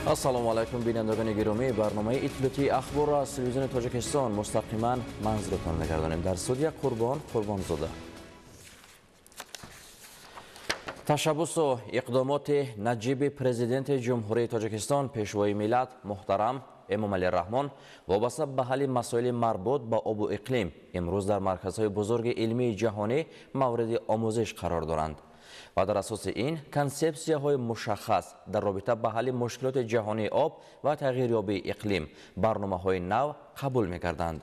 Ассалому алайкум, бинандагони гиромӣ. Барномаи иттилоотии ахборро аз телевизиони Тоҷикистон мустақиман манзуртон мегардонем. Дар студия Қурбон Қурбонзода. Ташаббусу иқдомоти наҷиби президенти Ҷумҳурии Тоҷикистон, пешвои миллат муҳтарам Эмомалӣ Раҳмон вобаста ба ҳалли масоили марбут ба обу иқлим имрӯз дар марказҳои бузурги илмии ҷаҳонӣ мавриди омӯзиш қарор доранд. Ва дар асоси ин консепсияҳои мушаххас дар робита ба ҳалли мушкилоти ҷаҳонии об ва тағйирёбии иқлим барномаҳои нав қабул мекарданд.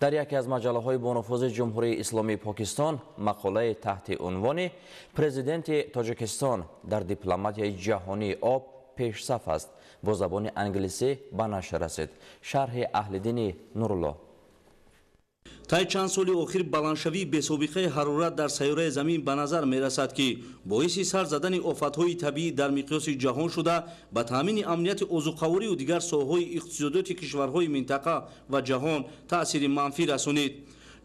Дар яке аз маҷаллаҳои бонуфузи Ҷумҳурии Исломии Покистон мақолаи таҳти унвони «Президенти Тоҷикистон дар дипломатияи ҷаҳонии об пешсаф аст» бо забони англисӣ ба нашр расид. Шарҳи Аҳлиддини Нурулло. Тай чанд соли охир баландшавии бесобиқаи ҳарорат дар сайёраи замин ба назар мерасад, ки боиси сар задани офатҳои табиӣ дар миқёси ҷаҳон шуда, ба таъмини амнияти озуқаворию дигар соҳаҳои иқтисодиёти кишварҳои минтақа ва ҷаҳон таъсири манфӣ расонид.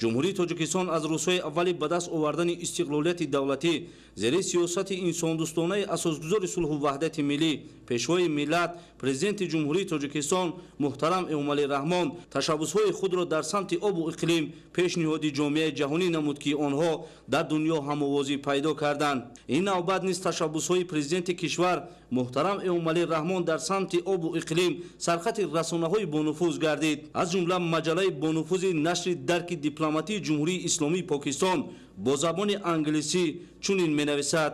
Ҷумҳурии Тоҷикистон аз рӯзҳои аввали ба даст овардани истиқлолияти давлатӣ зери сиёсати инсондӯстонаи асосгузори сулҳу ваҳдати миллӣ, пешвои миллат, президенти Ҷумҳурии Тоҷикистон муҳтарам Эмомалӣ Раҳмон ташаббусҳои худро дар самти обу иқлим пешниҳоди ҷомеаи ҷаҳонӣ намуд, ки онҳо дар дунё ҳамовозӣ пайдо карданд. Ин навбат низ ташаббусҳои президенти кишвар муҳтарам Эмомалӣ Раҳмон дар самти обу иқлим сархати расонаҳои бонуфуз гардид. Аз ҷумла маҷаллаи бонуфузи нашри дарки дипломатии Ҷумҳурии Исломии Покистон бо забони англисӣ чунин менависад: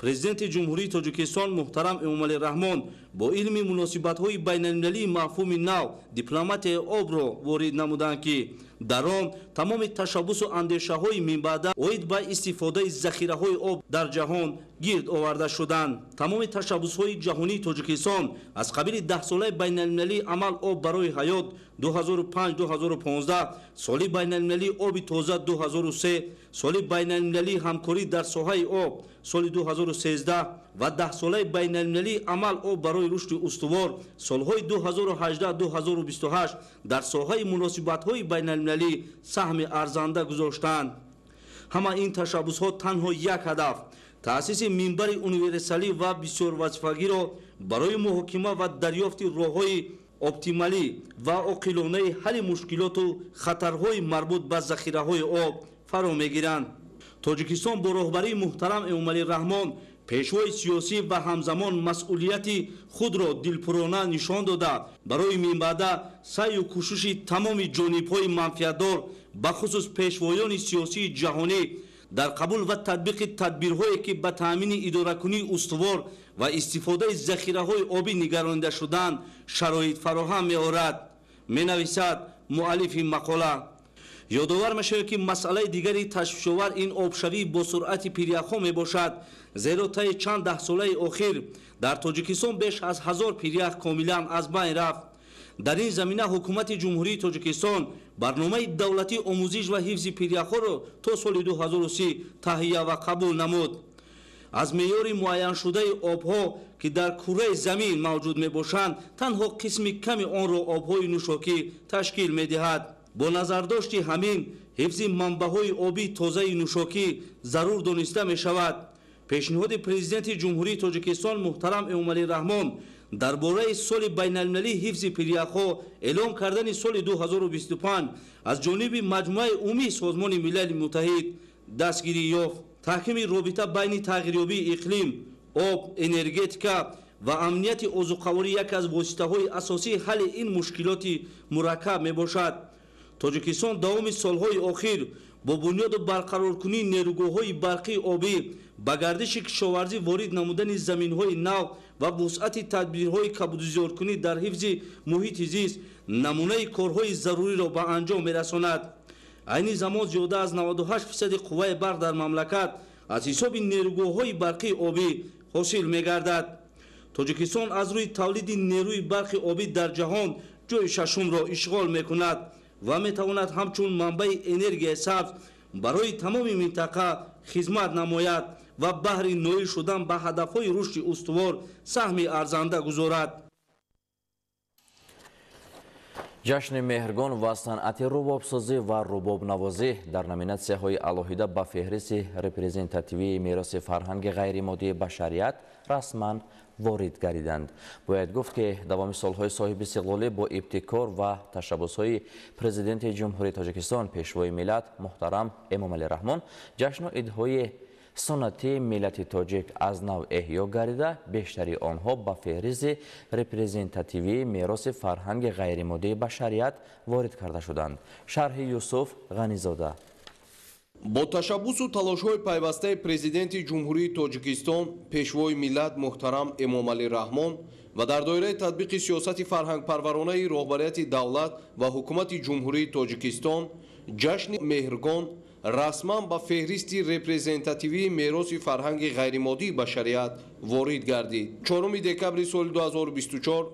Президенти Ҷумҳурии Тоҷикистон муҳтарам Эмомалӣ Раҳмон бо илми муносибатҳои байналмилалии мафҳуми нав дипломатияи обро ворид намуданд, ки дар он тамоми ташаббусу андешаҳои минбаъда оид ба истифодаи захираҳои об дар ҷаҳон гирд оварда шуданд. Тамоми ташаббусҳои ҷаҳонии Тоҷикистон аз қабили даҳсолаи байналмилалии амал об барои ҳаёт 2005-2015, соли байналмилалии оби тоза 2003, соли байналмилалии ҳамкорӣ дар соҳаи об соли 2013 ва даҳсолаи байналмилалии амал об барои рушди устувор солҳои 2018-2028 дар соҳаи муносибатҳои байналмилалӣ саҳми арзанда гузоштанд. Ҳама ин ташаббусҳо танҳо як ҳадаф: таъсиси минбари универсалӣ ва бисёрвазифагиро барои муҳокима ва дарёфти роҳҳои оптималӣ ва оқилонаи ҳалли мушкилоту хатарҳои марбут ба захираҳои об фаро мегиранд. Тоҷикистон бо роҳбарии муҳтарам Эмомалӣ Раҳмон, пешвои сиёсӣ ва ҳамзамон масъулияти худро дилпурона нишон дода, барои минбаъда саъю кӯшиши тамоми ҷонибҳои манфиатдор, бахусус пешвоёни сиёсии ҷаҳонӣ дар қабул ва татбиқи тадбирҳое, ки ба таъмини идоракунии устувор ва истифодаи захираҳои обӣ нигаронида шудаанд, шароит фароҳам меорад, менависад муаллифи мақола. Ёдовар мешавад, ки масъалаи дигари ташвишовар ин обшавии бо суръати пиряхҳо мебошад, зеро таи чанд даҳсолаи охир дар Тоҷикистон беш аз 1000 пирях комилан аз байн рафт. Дар ин замина ҳукумати Ҷумҳурии Тоҷикистон барномаи давлатии омӯзиш ва ҳифзи пиряхҳоро то соли 2030 таҳия ва қабул намуд. Аз меъёри муайяншудаи обҳо, ки дар кураи замин мавҷуд мебошанд, танҳо қисми ками онро обҳои нӯшокӣ ташкил медиҳад. Бо назардошти ҳамин ҳифзи манбаъҳои обии тозаи нӯшокӣ зарур дониста мешавад. Пешниҳоди президенти Ҷумҳурии Тоҷикистон муҳтарам Эмомалӣ Раҳмон дар бораи соли байналмилалии ҳифзи пиряхҳо эълон кардани соли 2025 аз ҷониби Маҷмӯаи умумии Созмони Милали Муттаҳид дастгирӣ ёфт. Таҳкими робита байни тағйирёбии иқлим, об, энергетика ва амнияти озуқаворӣ яке аз воситаҳои асосии ҳалли ин мушкилоти мураккаб мебошад. Тоҷикистон давоми солҳои охир бо бунёду барқароркунии нерӯгоҳҳои барқии обӣ, ба гардиши кишоварзӣ ворид намудани заминҳои нав ва вусъати тадбирҳои кабудизоркунӣ дар ҳифзи муҳити зист намунаи корҳои заруриро ба анҷом мерасонад. Айни замон зиёда аз 98% қувваи барқ дар мамлакат аз ҳисоби нерӯгоҳҳои барқии обӣ ҳосил мегардад. Тоҷикистон аз рӯи тавлиди нерӯи барқи обӣ дар ҷаҳон ҷои шашумро ишғол мекунад ва метавонад ҳамчун манбаи энергияи сабз барои тамоми минтақа хизмат намояд ва баҳри ноил шудан ба ҳадафҳои рушди устувор саҳми арзанда гузорад. Ҷашни Меҳргон ва санъати рубобсозӣ ва рубобнавозӣ дар номинатсияҳои алоҳида ба феҳристи репрезентативии мероси фарҳанги ғайримоддии башарият расман ворид гардиданд. Бояд гуфт, ки давоми солҳои соҳиби истиқлолӣ бо ибтикор ва ташаббусҳои Президенти Ҷумҳурии Тоҷикистон, Пешвои миллат муҳтарам Эмомалӣ Раҳмон ҷашну идҳои суннатии миллати тоҷик аз нав эҳё гардида, бештари онҳо ба феҳристи репрезентативии мероси фарҳанги ғайримоддии башарият ворид карда шуданд. Шарҳи Юсуф Ғанизода. Бо ташаббусу талошҳои пайвастаи Президенти Ҷумҳурии Тоҷикистон, Пешвои миллат муҳтарам Эмомалӣ Раҳмон ва дар доираи татбиқи сиёсати фарҳангпарваронаи роҳбарияти давлат ва ҳукумати Ҷумҳурии Тоҷикистон ҷашни Меҳргон расман ба феҳристи репрезентативии мероси фарҳанги ғайримоддии башарият ворид гардид. 4 декабри соли 2024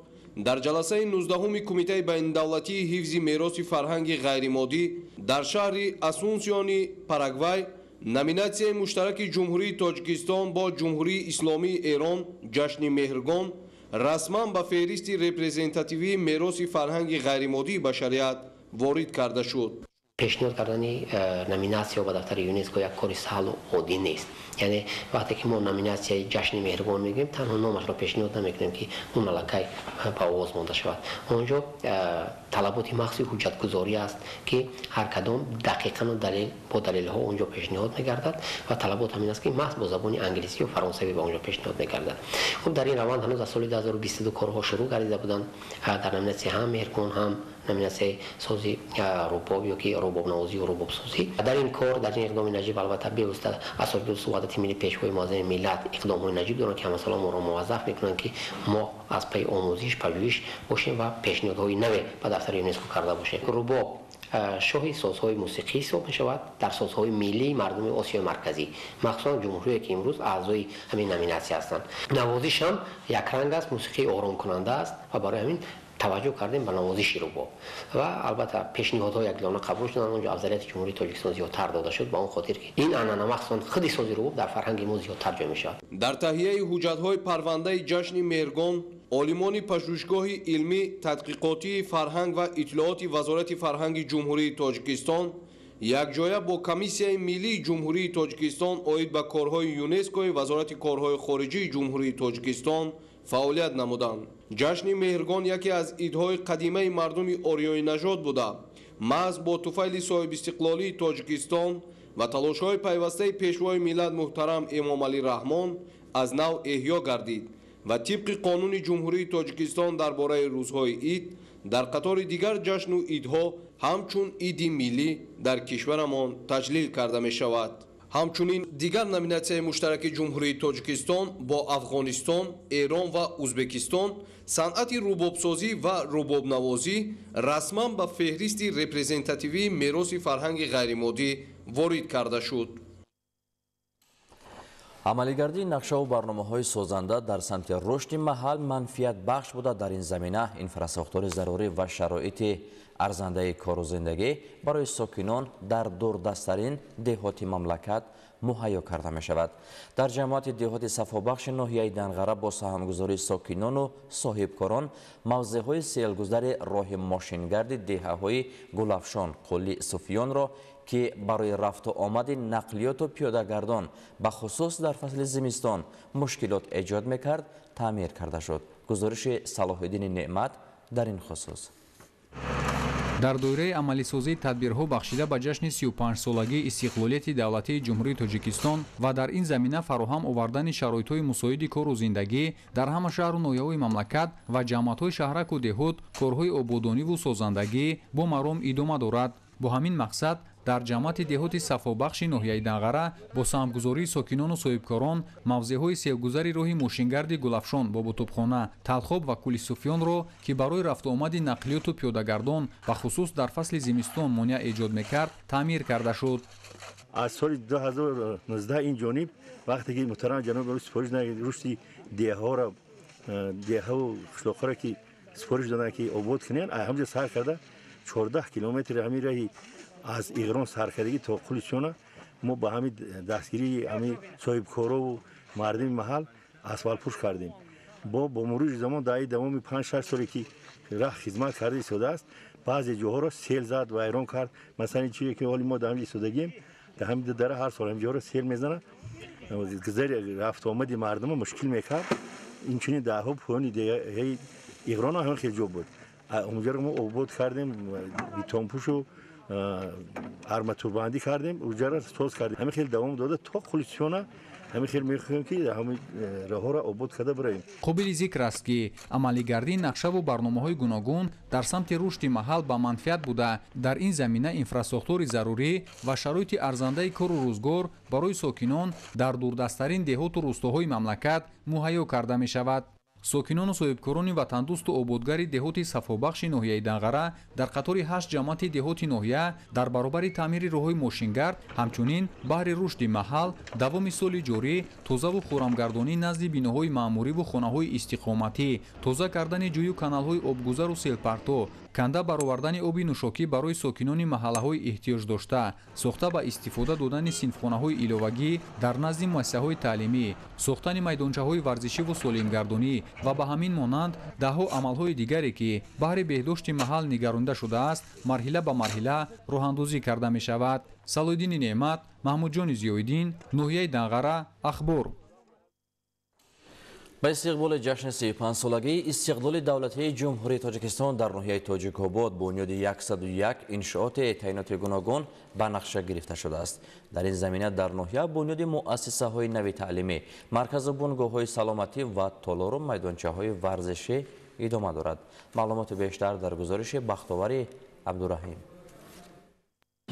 дар ҷаласаи 19-уми Кумитаи байнидавлатии ҳифзи мероси фарҳанги ғайримоддӣ дар шаҳри Асунсиони Парагвай номинатсияи муштараки Ҷумҳурии Тоҷикистон бо Ҷумҳурии Исломии Эрон ҷашни Меҳргон расман ба феҳристи репрезентативии мероси фарҳанги ғайримоддии башарият ворид карда шуд. Пешниҳод кардани номинатсия ба дафтари ЮНЕСКО як кори саҳлу оддӣ нест. Яъне вақте ки мо номинатсияи ҷашни Меҳргон мегӯем, танҳо номашро пешниҳод намекунем, ки он аллакай ба овоз монда шавад. Он ҷо талаботи махсуси ҳуҷҷатгузорӣ аст, ки ҳар кадом дақиқану далел бо далелҳо он ҷо пешниҳод мегардад ва талабот ҳамин аст, ки маҳз бо забони англисӣ ё фаронсавӣ ба он ҷо пешниҳод мегардад. Хуб, дар ин раванд ҳанӯз аз соли 2022 корҳо шурӯъ гардида буданд дар номинатсияи ҳам Меҳргон, ҳам номинатсияи сози рубоб ё ки рубобнавозӣ ё рубобсозӣ. Дар ин кор, дар ин иқдоми наҷиб, албатта, бевосита Асосгузори Ваҳдати Миллӣ, Пешвои муаззами миллат иқдомҳои наҷиб доранд, ки ҳамасола моро муваззаф мекунанд, ки мо аз пайи омӯзиш, пажӯҳиш бошем ва пешниҳодҳои наве ба дафтари ЮНЕСКО карда бошем. Рубоб шоҳи созҳои мусиқӣ ҳисоб мешавад дар созҳои миллии мардуми Осиёи Марказӣ, махсусан ҷумҳурие, ки имрӯз аъзои ҳамин номинатсия ҳастанд. Навозиш ҳам якранг аст, мусиқии оромкунанда аст ва барои ҳамин таваҷҷӯҳ кардем ба навозиши рубоб ва албатта пешниҳодҳо якдона қабул шуданд. Он ҷо афзалияти Ҷумҳурии Тоҷикистон зиёдтар дода шуд, ба он хотир ки ин анъана, махсусан худи сози рубоб, дар фарҳанги мо зиёдтар ҷой мешавад. Дар таҳияи ҳуҷҷатҳои парвандаи ҷашни Меҳргон олимони Пажӯҳишгоҳи илмӣ тадқиқотии фарҳанг ва иттилооти Вазорати фарҳанги Ҷумҳурии Тоҷикистон якҷоя бо Комиссияи миллии Ҷумҳурии Тоҷикистон оид ба корҳои ЮНЕСКОи Вазорати корҳои хориҷии Ҷумҳурии Тоҷикистон фаъолият намуданд. Ҷашни Меҳргон яке аз идҳои қадимаи мардуми ориёинажод буда, маҳз бо туфайли соҳибистиқлолии Тоҷикистон ва талошҳои пайвастаи Пешвои миллат муҳтарам Эмомалӣ Раҳмон аз нав эҳё гардид ва тибқи Қонуни Ҷумҳурии Тоҷикистон дар бораи рӯзҳои ид дар қатори дигар ҷашну идҳо ҳамчун иди миллӣ дар кишварамон таҷлил карда мешавад. Ҳамчунин дигар номинатсияи муштараки Ҷумҳурии Тоҷикистон бо Афғонистон, Эрон ва Узбекистон санъати рубобсозӣ ва рубобнавозӣ расман ба феҳристи репрезентативии мероси фарҳанги ғайримоддӣ ворид карда шуд. Амалигардии нақшаву барномаҳои созанда дар самти рушди маҳал манфиатбахш буда, дар ин замина инфрасохтори зарурӣ ва шароити арзандаи кору зиндагӣ барои сокинон дар дурдасттарин деҳоти мамлакат муҳайё карда мешавад. Дар ҷамоати деҳоти Сафобахши ноҳияи Данғара бо саҳмгузории сокинону соҳибкорон мавзеъҳои селгузари роҳи мошингарди деҳаҳои Гулафшон, Қулли Суфиёнро, ки барои рафту омади нақлиёту пиёдагардон, бахусус дар фасли зимистон, мушкилот эҷод мекард, таъмир карда шуд. Гузориши Салоҳиддини Неъмат дар ин хусус. Дар доираи амалисозии тадбирҳо, бахшида ба ҷашни 35-солагии истиқлолияти давлатии Ҷумҳурии Тоҷикистон ва дар ин замина фароҳам овардани шароитҳои мусоиди кору зиндагӣ дар ҳама шаҳру ноҳияҳои мамлакат ва ҷамоатҳои шаҳраку деҳот, корҳои ободониву созандагӣ бо маром идома дорад. Бо ҳамин мақсад дар ҷамоати деҳоти Сафобахши ноҳияи Данғара бо саҳмгузории сокинону соҳибкорон мавзеъҳои селгузари роҳи мошингарди Гулафшон, Боботобхона, Талхоб ва Кӯли Суфиёнро, ки барои рафтуомади нақлиёту пиёдагардон, бахусус дар фасли зимистон, монеа эҷод мекард, таъмир карда шуд. Аз соли 2019 ин ҷониб, вақте ки муҳтарам ҷаноби супориш рушди деҳаҳоро, деҳаву қишлоқҳоро ки супориш доданд, ки обод кунанд, ҳамҷо сар карда 14 километри ҳамин раҳи аз Иғрон саркардагӣ то Қули Суфиёна мо ба ҳамин дастгирии ҳамин соҳибкорову мардуми маҳал асфалтпӯш кардем. Бо мурури замон дар давоми 5-6 соле ки раҳ хизмат карда истодааст, Баъзе ҷоҳоро сел зад, вайрон кард. Масалан, чизе ки ҳоли мо дар ҳамин истодагем, дар ҳамин дара ҳар сол ҳамин ҷоҳоро сел мезанад, гузари рафтуомади мардумро мушкил мекард. Инчунин даҳҳо поёни деҳаи Иғрон ҳам хеле ҷо буд. Онҷоро мо обод кардем, бетонпӯшу арматурбандӣ кардем, онҷоро соз кардем. Ҳамин хеле давом дода то Қулисиёна. Ҳамин хел мехоҳем ки ҳамин роҳҳоро обод карда бароем. Қобили зикр аст, ки амалигардии нақшаву барномаҳои гуногун дар самти рушди маҳал ба манфиат буда, дар ин замина инфрасохтори зарурӣ ва шароити арзандаи кору рӯзгор барои сокинон дар дурдасттарин деҳоту рӯстоҳои мамлакат муҳайё карда мешавад. Сокинону соҳибкорони ватандӯсту ободгари деҳоти Сафобахши ноҳияи Данғара дар қатори 8 ҷамоати деҳоти ноҳия дар баробари таъмири роҳҳои мошингард, ҳамчунин баҳри рушди маҳал давоми соли ҷорӣ тозаву хӯрамгардонӣ назди биноҳои маъмуриву хонаҳои истиқоматӣ, тоза кардани ҷӯю каналҳои обгузару селпарто, канда баровардани оби нӯшокӣ барои сокинони маҳаллаҳои эҳтиёҷдошта, сохта ба истифода додани синфхонаҳои иловагӣ дар назди муассисаҳои таълимӣ, сохтани майдончаҳои варзишиву солимгардонӣ ва ба ҳамин монанд даҳҳо амалҳои дигаре, ки баҳри беҳдошти маҳал нигаронда шудааст, марҳила ба марҳила роҳандозӣ карда мешавад. Салоҳиддини Неъмат, Маҳмудҷони Зиёиддин, ноҳияи Данғара, Ахбор. Ба истиқболи ҷашни 35-солагии истиқлоли давлатии Ҷумҳурии Тоҷикистон дар ноҳияи Тоҷикобод бунёди 101 иншооти таъиноти гуногун ба нақша гирифта шудааст. Дар ин замина дар ноҳия бунёди муассисаҳои нави таълимӣ, марказу бунгоҳҳои саломатӣ ва толору майдончаҳои варзишӣ идома дорад. Маълумоти бештар дар гузориши Бахтовари Абдураҳим.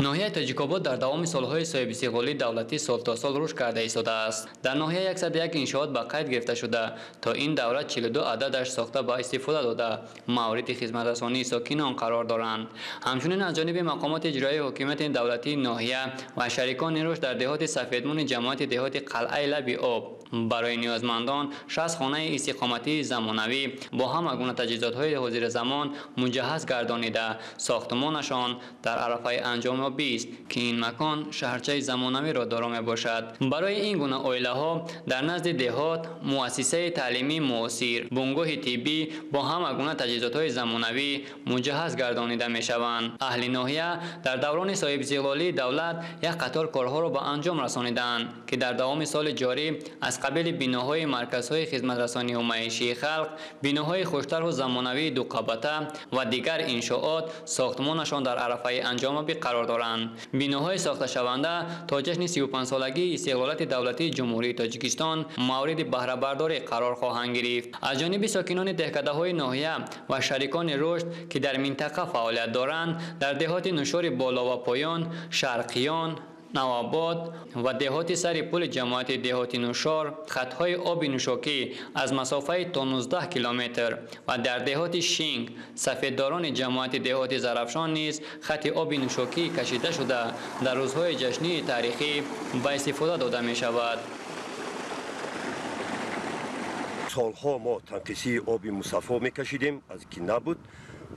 Ноҳияи Тоҷикобод дар давоми солҳои соҳибистиқлолии давлатӣ сол то сол рушд карда истодааст. Дар ноҳия 101 иншоот ба қайд гирифта шуда, то ин давра 42 ададаш сохта ба истифода дода, мавриди хизматрасонии сокинон қарор доранд. Ҳамчунин аз ҷониби мақомоти иҷроии ҳокимияти давлатии ноҳия ва шарикони рушд дар деҳоти Сафедмуни ҷамоати деҳоти Қалъаи Лаби Об барои ниёзмандон 60 хонаи истиқоматии замонавӣ бо ҳама гуна таҷҳизотҳои ҳозиразамон муҷаҳҳаз гардонида, сохтмонашон дар арафаи анҷом ёбист, ки ин макон шаҳрчаи замонавиро доро мебошад. Барои ин гуна оилаҳо дар назди деҳот муассисаи таълимии муосир, бунгоҳи тиббӣ бо ҳама гуна таҷҳизотҳои замонавӣ муҷаҳҳаз гардонида мешаванд. Аҳли ноҳия дар даврони соҳибистиқлолии давлат як қатор корҳоро ба анҷом расониданд, ки дар давоми соли ҷорӣ аз қабили биноҳои марказҳои хизматрасонию маишии халқ, биноҳои хуштарҳу замонавии дуқабата ва дигар иншоот сохтмонашон дар арафаи анҷомёбӣ қарор доранд. Биноҳои сохташаванда то ҷашни 35-солагии истиқлолияти давлатии Ҷумҳурии Тоҷикистон мавриди баҳрабардорӣ қарор хоҳанд гирифт. Аз ҷониби сокинони деҳкадаҳои ноҳия ва шарикони рушд, ки дар минтақа фаъолият доранд, дар деҳоти Нушори Боло ва Поён, Шарқиён, Навобод ва деҳоти сари пули ҷамоати деҳоти Нушор хатҳои оби нӯшокӣ аз масофаи то 19 километр ва дар деҳоти Шинг, Сафеддорони ҷамоати деҳоти Зарафшон низ хати оби нӯшокӣ кашида шуда, дар рӯзҳои ҷашнии таърихӣ ба истифода дода мешавад. Солҳо мо танқисии оби мусаффо мекашидем, аз ки набуд.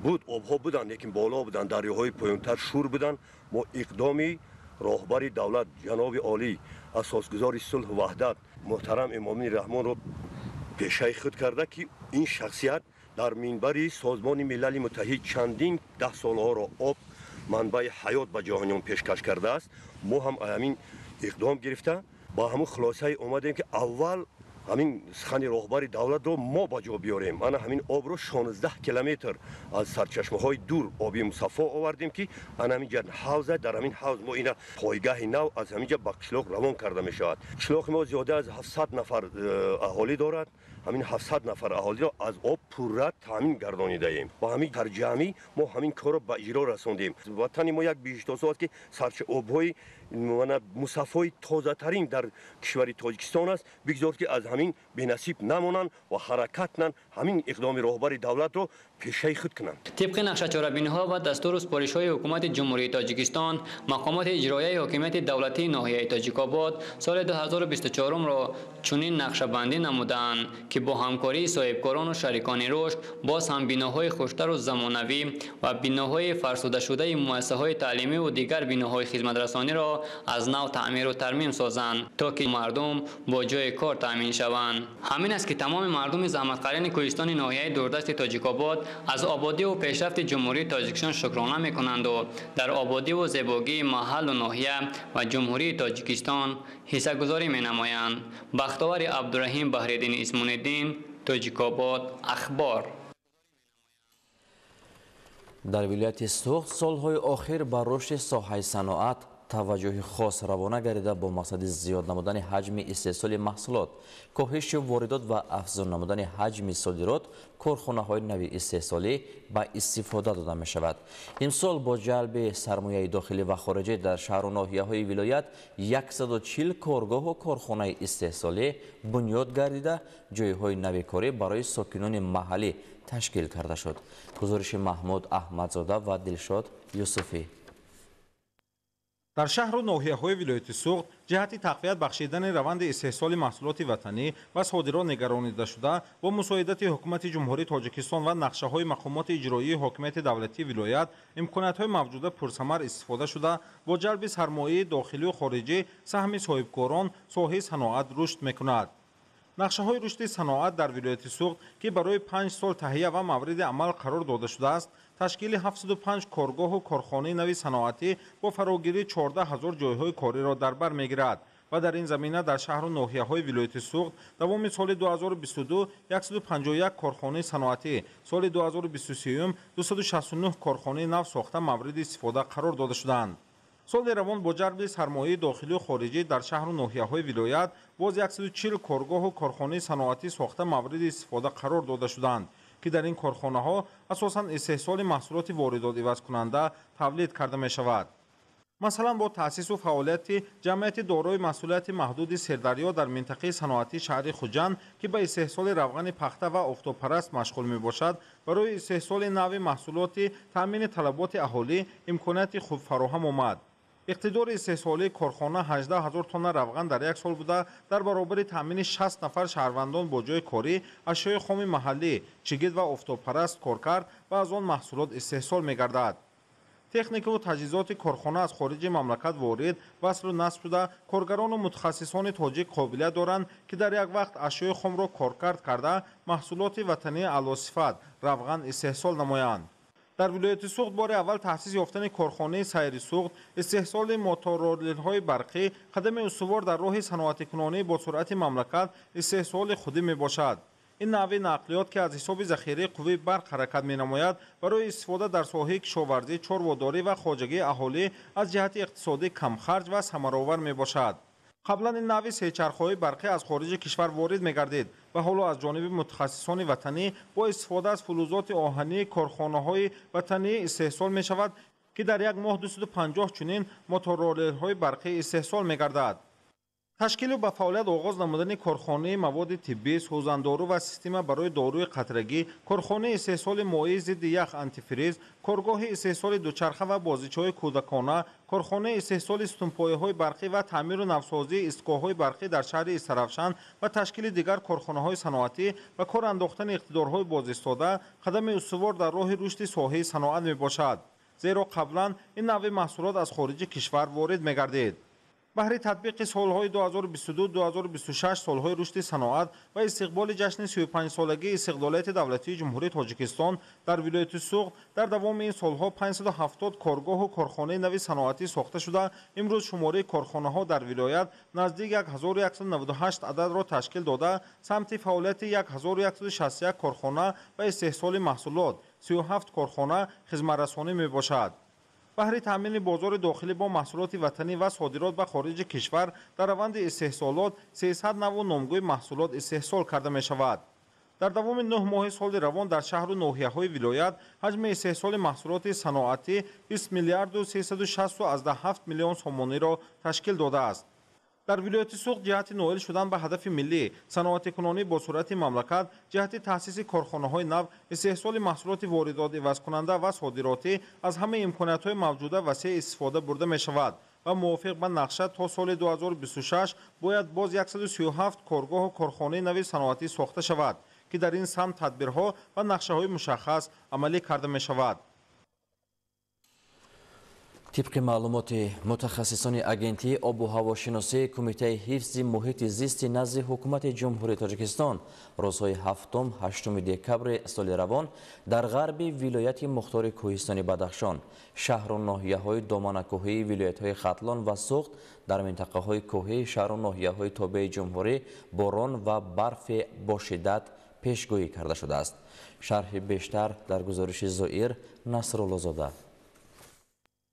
Буд, обҳо буданд, лекин боло буданд, дарёҳои поёнтар шур буданд. Мо иқдоми роҳбари давлат ҷаноби олӣ, асосгузори сулҳу ваҳдат муҳтарам Эмомалӣ Раҳмонро пешаи худ карда, ки ин шахсият дар минбари Созмони Милали Муттаҳид чандин 10 солҳоро об манбаи ҳаёт ба ҷаҳониён пешкаш кардааст. Мо ҳам ҳамин иқдом гирифта ба ҳамун хулосае омадем, ки аввал ҳамин сухани роҳбари давлатро мо ба ҷо биёрем. Ана ҳамин обро 16 километр аз сарчашмаҳои дур оби мусаффо овардем, ки ана ҳамин ҷа ҳавза, дар ҳамин ҳавз мо ина пойгаҳи нав аз ҳамин ҷа ба қишлоқ равон карда мешавад. Қишлоқи мо зиёда аз 700 нафар аҳолӣ дорад. Ҳамин 700 нафар аҳолиро аз об пурра таъмин гардонидаем. Ба ҳамин тарҷамӣ мо ҳамин корро ба иҷро расондем. Ватани мо як биҳиштосо аст, ки сарчаобҳои мусаффои тозатарин дар кишвари Тоҷикистон аст. Бигзор, ки аз ҳамин бенасиб намонанд ва ҳаракат кунанд, ҳамин иқдоми роҳбари давлатро пешаи худ кунанд. Тибқи нақшачорабиниҳо ва дастуру супоришҳои ҳукумати Ҷумҳурии Тоҷикистон, мақомоти иҷроияи ҳокимияти давлатии ноҳияи Тоҷикобод соли 2024-ро чунин нақшабандӣ намуданд, ки бо ҳамкории соҳибкорону шарикони рушд боз ҳам биноҳои хуштару замонавӣ ва биноҳои фарсудашудаи муассисаҳои таълимиву дигар биноҳои хизматрасониро аз нав таъмиру тармим созанд, то ки мардум бо ҷои кор таъмин шаванд. Ҳамин аст, ки тамоми мардуми заҳматқарини кӯҳистони ноҳияи дурдасти Тоҷикобод аз ободӣ ва пешрафти Ҷумҳурии Тоҷикистон шукрона мекунанд ва дар ободӣ ва зебогии маҳаллу ноҳия ва Ҷумҳурии Тоҷикистон ҳиссагузорӣ менамоянд. Бахтовари Абдураҳим, Баҳриддин Исмониддин, Тоҷикобод, Ахбор. Дар вилояти Суғд солҳои охир ба рушди соҳаи саноат таваҷҷӯҳи хос равона гардида, бо мақсади зиёд намудани ҳаҷми истеҳсоли маҳсулот, коҳиши воридот ва афзун намудани ҳаҷми содирот корхонаҳои нави истеҳсолӣ ба истифода дода мешавад. Имсол бо ҷалби сармояи дохилӣ ва хориҷӣ дар шаҳру ноҳияҳои вилоят 140 коргоҳу корхонаи истеҳсолӣ бунёд гардида, ҷойҳои нави корӣ барои сокинони маҳаллӣ ташкил карда шуд. Гузориши Маҳмуд Аҳмадзода ва Дилшод Юсуфӣ. Дар шаҳру ноҳияҳои вилояти Суғд ҷиҳати тақвият бахшидани раванди истеҳсоли маҳсулоти ватанӣ ва содирот нигаронида шуда, бо мусоидати Ҳукумати Ҷумҳурии Тоҷикистон ва нақшаҳои мақомоти иҷроии ҳокимияти давлатии вилоят имкониятҳои мавҷуда пурсамар истифода шуда, бо ҷалби сармояи дохилию хориҷӣ саҳми соҳибкорон соҳаи саноат рушд мекунад. Нақшаҳои рушди саноат дар вилояти Суғд, ки барои 5 сол таҳия ва мавриди амал қарор дода шудааст, ташкили 75 коргоҳу корхонаи нави саноатӣ бо фарогирии 14 ҳазор ҷойҳои кориро дар бар мегирад ва дар ин замина дар шаҳру ноҳияҳои вилояти Суғд давоми соли 2022 151 корхонаи саноатӣ, соли 2023 269 корхонаи нав сохта мавриди истифода қарор дода шудаанд. Соли равон бо ҷалби сармояи дохилию хориҷӣ дар шаҳру ноҳияҳои вилоят боз 140 коргоҳу корхонаи саноатӣ сохта мавриди истифода қарор дода шуданд, ки дар ин корхонаҳо асосан истеҳсоли маҳсулоти воридотивазкунанда тавлид карда мешавад. Масалан, бо таъсису фаъолияти ҷамъияти дорои масъулияти маҳдуди Сердарё дар минтақаи саноатии шаҳри Хуҷанд, ки ба истеҳсоли равғани пахта ва офтобпараст машғул мебошад, барои истеҳсоли нави маҳсулоти таъмини талаботи аҳолӣ имконияти хуб фароҳам омад. Иқтидори истеҳсолии корхона 18 ҳазор тонна равған дар як сол буда, дар баробари таъмини 60 нафар шаҳрвандон бо ҷойи корӣ ашёи хоми маҳаллӣ, чигит ва офтобпараст коркард ва аз он маҳсулот истеҳсол мегардад. Техникаву таҷҳизоти корхона аз хориҷи мамлакат ворид, васлу насб шуда, коргарону мутахассисони тоҷик қобилият доранд, ки дар як вақт ашёи хомро коркард карда, маҳсулоти ватании аълосифат равған истеҳсол намоянд. Дар вилояти Суғд бори аввал таъсис ёфтани корхонаи Сайри Суғд, истеҳсоли мотороллерҳои барқӣ қадами устувор дар роҳи саноатикунонӣ бо суръати мамлакат истеҳсоли худӣ мебошад. Ин навъи нақлиёт, ки аз ҳисоби захираи қувваи барқ ҳаракат менамояд, барои истифода дар соҳаи кишоварзӣ, чорводорӣ ва хоҷагии аҳолӣ аз ҷиҳати иқтисодӣ камхарҷ ва самаровар мебошад. Қаблан ин навъи сечархҳои барқӣ аз хориҷи кишвар ворид мегардид ва ҳоло аз ҷониби мутахассисони ватанӣ бо истифода аз фулузоти оҳании корхонаҳои ватанӣ истеҳсол мешавад, ки дар як моҳ 250 чунин мотороллерҳои барқӣ истеҳсол мегардад. Ташкилу ба фаъолият оғоз намудани корхонаи маводи тиббӣ, сӯзандору ва система барои доруи қатрагӣ, корхонаи истеҳсоли моии зидди ях антифриз, коргоҳи истеҳсоли дучарха ва бозичаҳои кӯдакона, корхонаи истеҳсоли сутунпояҳои барқӣ ва таъмиру навсозии истгоҳҳои барқӣ дар шаҳри Истаравшан ва ташкили дигар корхонаҳои саноатӣ ва кор андохтани иқтидорҳои бозистода қадами устувор дар роҳи рушди соҳаи саноат мебошад. Зеро қаблан ин навъи маҳсулот аз хориҷи кишвар ворид мегардид. Баҳри татбиқи солҳои 2022-2026 солҳои рушди саноат ва истиқболи ҷашни 35-солагии истиқлолияти давлатии Ҷумҳурии Тоҷикистон дар вилояти Суғд дар давоми ин солҳо 570 коргоҳу корхонаи нави саноатӣ сохта шуда, имрӯз шумораи корхонаҳо дар вилоят наздик 1198 ададро ташкил дода, самти фаъолияти 1161 корхона ва истеҳсоли маҳсулот, 37 корхона хизматрасонӣ мебошад. Баҳри таъмини бозори дохилӣ бо маҳсулоти ватанӣ ва содирот ба хориҷи кишвар дар раванди истеҳсолот 300 навъу номгӯи маҳсулот истеҳсол карда мешавад. Дар давоми 9 моҳи соли равон дар шаҳру ноҳияҳои вилоят ҳаҷми истеҳсоли маҳсулоти саноатӣ 20 миллиарду 367 миллион сомониро ташкил додааст. Дар вилояти Суғд ҷиҳати ноил шудан ба ҳадафи миллӣ, саноатикунонӣ бо суръати мамлакат, ҷиҳати таъсиси корхонаҳои нав, истеҳсоли маҳсулоти воридотивазкунанда ва содиротӣ аз ҳамаи имкониятҳои мавҷуда васеъ истифода бурда мешавад ва мувофиқ ба нақша то соли 2026 бояд боз 137 коргоҳу корхонаи нави саноатӣ сохта шавад, ки дар ин самт тадбирҳо ва нақшаҳои мушаххас амалӣ карда мешавад. Тибқи маълумоти мутахассисони Агентии обу ҳавошиносии Кумитаи ҳифзи муҳити зисти назди Ҳукумати Ҷумҳурии Тоҷикистон, рӯзҳои 7-8 декабри соли равон дар ғарби вилояти мухтори Кӯҳистони Бадахшон, шаҳру ноҳияҳои доманакӯҳии вилоятҳои Хатлон ва Суғд, дар минтақаҳои кӯҳии шаҳру ноҳияҳои тобеи ҷумҳурӣ борон ва барфи бошиддат пешгӯӣ карда шудааст. Шарҳи бештар дар гузориши Зоир Насруллозода.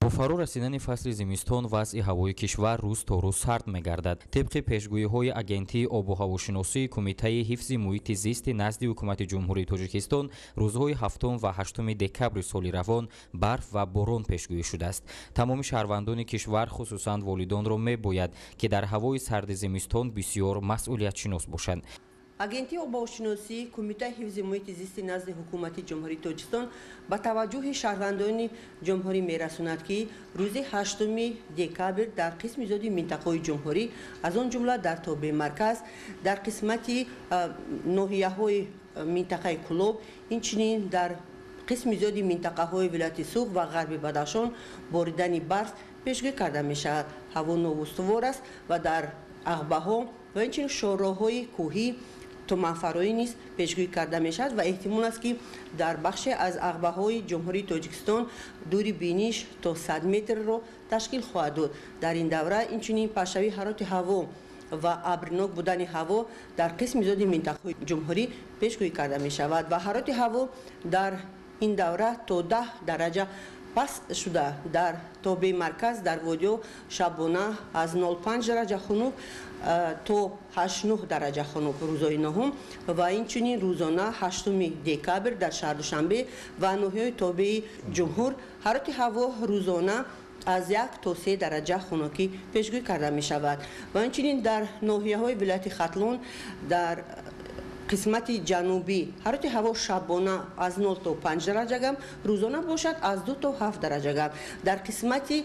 Бо фаро расидани фасли зимистон вазъи ҳавои кишвар рӯз то рӯз сард мегардад. Тибқи пешгӯиҳои Агентии обу ҳавошиносии Кумитаи ҳифзи муҳити зисти назди Ҳукумати Ҷумҳурии Тоҷикистон, рӯзҳои 7 ва 8 декабри соли равон барф ва борон пешгӯӣ шудааст. Тамоми шаҳрвандони кишвар, хусусан волидонро мебояд, ки дар ҳавои сарди зимистон бисёр масъулиятшинос бошанд. Агентии обуҳавошиносии Кумитаи ҳифзи муҳити зисти назди Ҳукумати Ҷумҳурии Тоҷикистон ба таваҷҷӯҳи шаҳрвандони ҷумҳурӣ мерасонад, ки рӯзи 8 декабр дар қисми зиёди минтақаҳои ҷумҳурӣ, аз он ҷумла дар тобеи марказ, дар қисмати ноҳияҳои минтақаи Кӯлоб, инчунин дар қисми зиёди минтақаҳои вилояти Суғд ва ғарби Бадахшон боридани барф пешгӯӣ карда мешавад. Ҳаво новустувор аст ва дар ағбаҳо ва инчунин шоҳроҳҳои кӯҳӣ туманфароӣ низ пешгӯӣ карда мешавад ва эҳтимол аст, ки дар бахше аз ағбаҳои Ҷумҳурии Тоҷикистон дури биниш то 100 метрро ташкил хоҳад дод. Дар ин давра инчунин пастшавии ҳарорати ҳаво ва абрнок будани ҳаво дар қисми зиёди минтақаҳои ҷумҳурӣ пешгӯӣ карда мешавад ва ҳарорати ҳаво дар ин давра то 10 дараҷа паст шуда, дар тобеи марказ дар водиҳо шабона аз 0,5 дараҷа хунук то 8-9 дараҷа хунук рӯзои 9 ва инчунин рӯзона 8 декабр дар шаҳр Душанбе ва ноҳияҳои тобеи ҷумҳур ҳарорати ҳаво рӯзона аз 1 то 3 дараҷа хунукӣ пешгӯӣ карда мешавад. Ва инчунин дар ноҳияҳои вилояти Хатлон дар қисмати ҷанубӣ ҳарорати ҳаво шабона аз 0 то 5 дараҷа гарм, рӯзона бошад аз 2 то 7 дараҷа гарм. Дар қисмати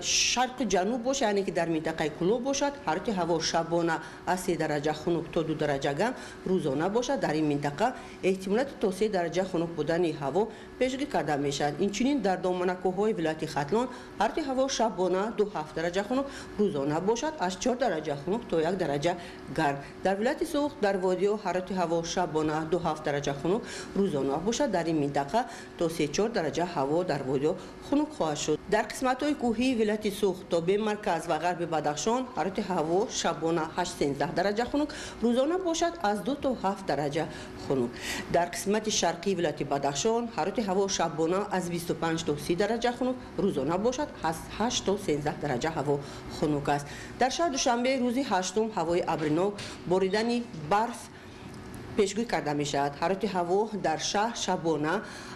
шарқи ҷануб бошад, яъне ки дар минтақаи Кӯлоб бошад, ҳарорати ҳаво шабона аз 3 дараҷа хунук то 2 дараҷа гарм, рӯзона бошад дар ин минтақа эҳтимолияти то 3 дараҷа хунук будани ҳаво пешгӯӣ карда мешавад. Инчунин дар доманакӯҳҳои вилояти Хатлон ҳарорати ҳаво шабона 2-7 дараҷа хунук, рӯзона бошад аз 4 дараҷа хунук то 1 дараҷа гарм. Дар вилояти Суғд дар водиҳо ҳарорати ҳаво шабона 2-7 дараҷа хунук, рӯзона бошад дар ин минтақа то 3-4 дараҷа ҳаво дар водиҳо хунук хоҳад шуд. Дар қисматҳои кӯҳии вилояти Суғд, тобеи марказ ва ғарби Бадахшон ҳарорати ҳаво шабона 8-13 дараҷа хунук, рӯзона бошад аз 2 то 7 дараҷа хунук. Дар қисмати шарқии вилояти Бадахшон ҳарорати ҳаво шабона аз 25 то 30 дараҷа хунук, рӯзона бошад аз 8 то 13 дараҷа ҳаво хунук аст. Дар шаҳри Душанбе рӯзи 8 ҳавои абринок, боридани барф пешгӯӣ карда мешавад. Ҳарорати ҳаво дар шаҳр шабона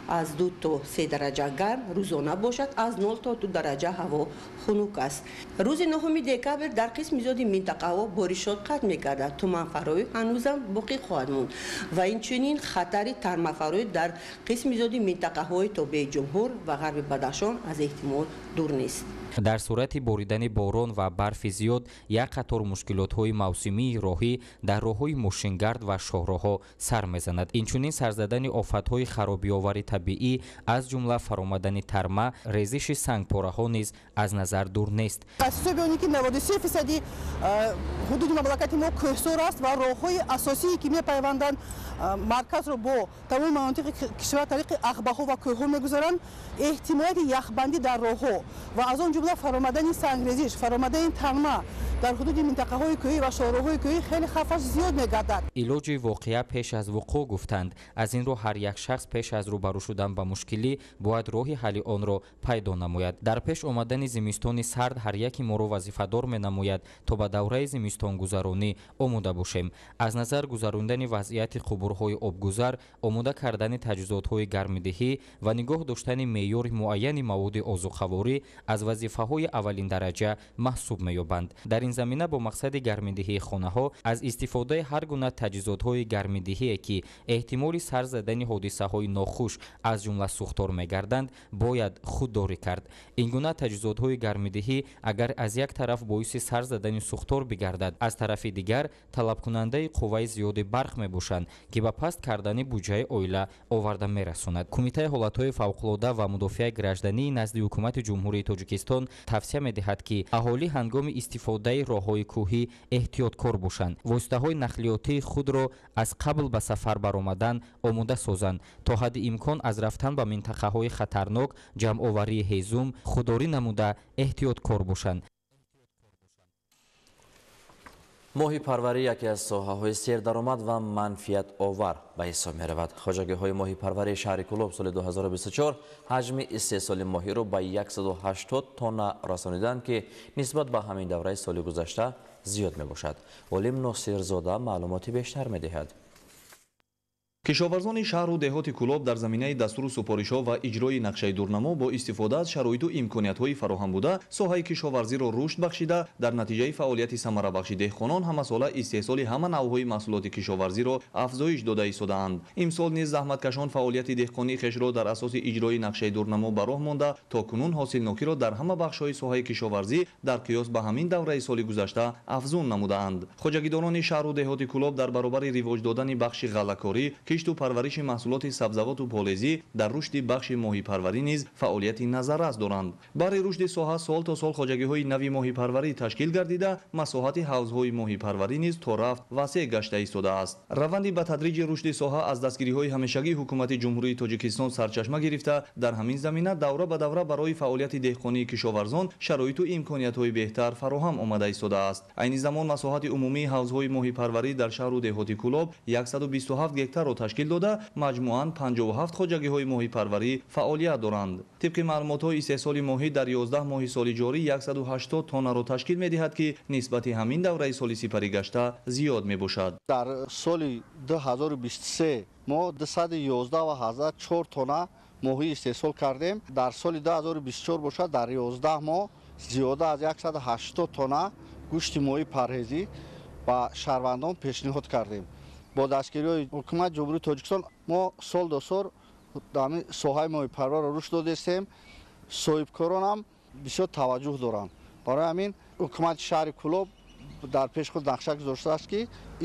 аз 2 то 3 дараҷа гарм, рӯзона бошад аз 0 то 2 дараҷа ҳаво хунук аст. Рӯзи 9 декабр дар қисми зиёди минтақаҳо боришот қатъ мегардад. Туманфароӣ ҳанӯзам боқӣ хоҳад монд ва инчунин хатари тармафароӣ дар қисми зиёди минтақаҳои тобеи ҷумҳур ва ғарби Бадахшон аз эҳтимол дур нест. Дар сурати боридани борон ва барфи зиёд як қатор мушкилотҳои мавсимии роҳӣ дар роҳҳои мошингард ва шоҳроҳҳо сар мезанад. Инчунин сарзадани офатҳои харобиовари табиӣ, аз ҷумла фаромадани тарма, резиши сангпораҳо низ аз назар дур нест. Аз ҳисоби оне ки 93% ҳудуди мамлакати мо кӯҳсор аст ва роҳҳои асосие ки мепайванданд марказро бо тамоми манотиқи кишвар тариқи ағбаҳо ва кӯҳҳо мегузаранд, эҳтимолияти яхбандӣ дар роҳҳо ва аз он ҷумла фаромадани сангрезиш, фаромадани тарма дар ҳудуди минтақаҳои кӯҳӣ ва шоҳроҳҳои кӯҳӣ хеле хавфаш зиёд мегардад. Илоҷи воқеа пеш аз вуқӯъ гуфтанд. Аз ин рӯ ҳар як шахс пеш аз рӯбарӯ шудан ба мушкилӣ бояд роҳи ҳалли онро пайдо намояд. Дар пеш омадани зимистони сард ҳар яки моро вазифадор менамояд, то ба давраи зимистонгузаронӣ омода бошем. Аз назар гузарондани вазъияти қубурҳои обгузар, омода кардани таҷҳизотҳои гармидиҳӣ ва нигоҳ доштани меъёри муайяни маводи озуқаворӣ аз вазифаҳои вазифаҳои аввалиндараҷа маҳсуб меёбанд. Дар ин замина бо мақсади гармидиҳии хонаҳо аз истифодаи ҳар гуна таҷҳизотҳои гармидиҳие, ки эҳтимоли сар задани ҳодисаҳои нохуш, аз ҷумла сӯхтор мегарданд, бояд худдорӣ кард. Ин гуна таҷҳизотҳои гармидиҳӣ агар аз як тараф боиси сар задани сӯхтор бигардад, аз тарафи дигар талабкунандаи қувваи зиёди барқ мебошанд, ки ба паст кардани буҷаи оила оварда мерасонад. Кумитаи ҳолатҳои фавқулода ва мудофиаи граждании назди Ҳукумати Ҷумҳурии Тоҷикистон тавсия медиҳад, ки аҳолӣ ҳангоми истифодаи роҳҳои кӯҳӣ эҳтиёткор бошанд, воситаҳои нақлиётии худро аз қабл ба сафар баромадан омода созанд, то ҳадди имкон аз рафтан ба минтақаҳои хатарнок, ҷамъоварии ҳезум худдорӣ намуда эҳтиёткор бошанд. Моҳипарварӣ яке аз соҳаҳои сердаромад ва манфиатовар ба ҳисоб меравад. Хоҷагиҳои моҳипарварии шаҳри Кӯлоб соли 2024 ҳаҷми истеҳсоли моҳиро ба 180 тонна расониданд, ки нисбат ба ҳамин давраи соли гузашта зиёд мебошад. Олим Носирзода маълумоти бештар медиҳад. Кишоварзони шаҳру деҳоти Кӯлоб дар заминаи дастуру супоришҳо ва иҷрои нақшаи дурнамо бо истифода аз шароиту имкониятҳои фароҳам буда соҳаи кишоварзиро рушд бахшида, дар натиҷаи фаъолияти самарабахши деҳқонон ҳамасола истеҳсоли ҳама навъҳои маҳсулоти кишоварзиро афзоиш дода истодаанд. Имсол низ заҳматкашон фаъолияти деҳқонии хешро дар асоси иҷрои нақшаи дурнамо ба роҳ монда, то кунун ҳосилнокиро дар ҳама бахшҳои соҳаи кишоварзӣ дар қиёс ба ҳамин давраи соли гузашта афзун намудаанд. Хоҷагидорони шаҳру деҳоти Кӯлоб дар баробари ривоҷ додани бахши ғаллакорӣ, кишту парвариши маҳсулоти сабзавоту полезӣ, дар рушди бахши моҳипарварӣ низ фаъолияти назаррас доранд. Барои рушди соҳа сол то сол хоҷагиҳои нави моҳипарварӣ ташкил гардида, масоҳати ҳавзҳои моҳипарварӣ низ то рафт васеъ гашта истодааст. Раванди ба тадриҷи рушди соҳа аз дастгириҳои ҳамешагии Ҳукумати Ҷумҳурии Тоҷикистон сарчашма гирифта, дар ҳамин замина давра ба давра барои фаъолияти деҳқонии кишоварзон шароиту имкониятҳои беҳтар фароҳам омада истодааст. Айни замон масоҳати умумии ҳавзҳои моҳипарварӣ дар шаҳру деҳоти Кӯлоб 127 гектарро ташкил дода, маҷмӯан 57 хоҷагиҳои моҳипарварӣ фаъолият доранд. Тибқи маълумотҳои истеҳсоли моҳӣ дар 11 моҳи соли ҷорӣ 180 тоннаро ташкил медиҳад, ки нисбати ҳамин давраи соли сипаригашта зиёд мебошад. Дар соли 2023 мо 211,4 тонна моҳӣ истеҳсол кардем. Дар соли 2024 бошад, дар 11 моҳ зиёда аз 180 тонна гӯшти моҳии парҳезӣ ба шаҳрвандон пешниҳод кардем. Бо дастгириҳои Ҳукумати Ҷумҳурии Тоҷикистон мо сол до сол ҳамин соҳаи моҳипарварро рушд додастем. Соҳибкорон ҳам бисёр таваҷҷӯҳ доранд. Барои ҳамин ҳукумати шаҳри Кӯлоб дар пеш худ нақша гузоштааст, ки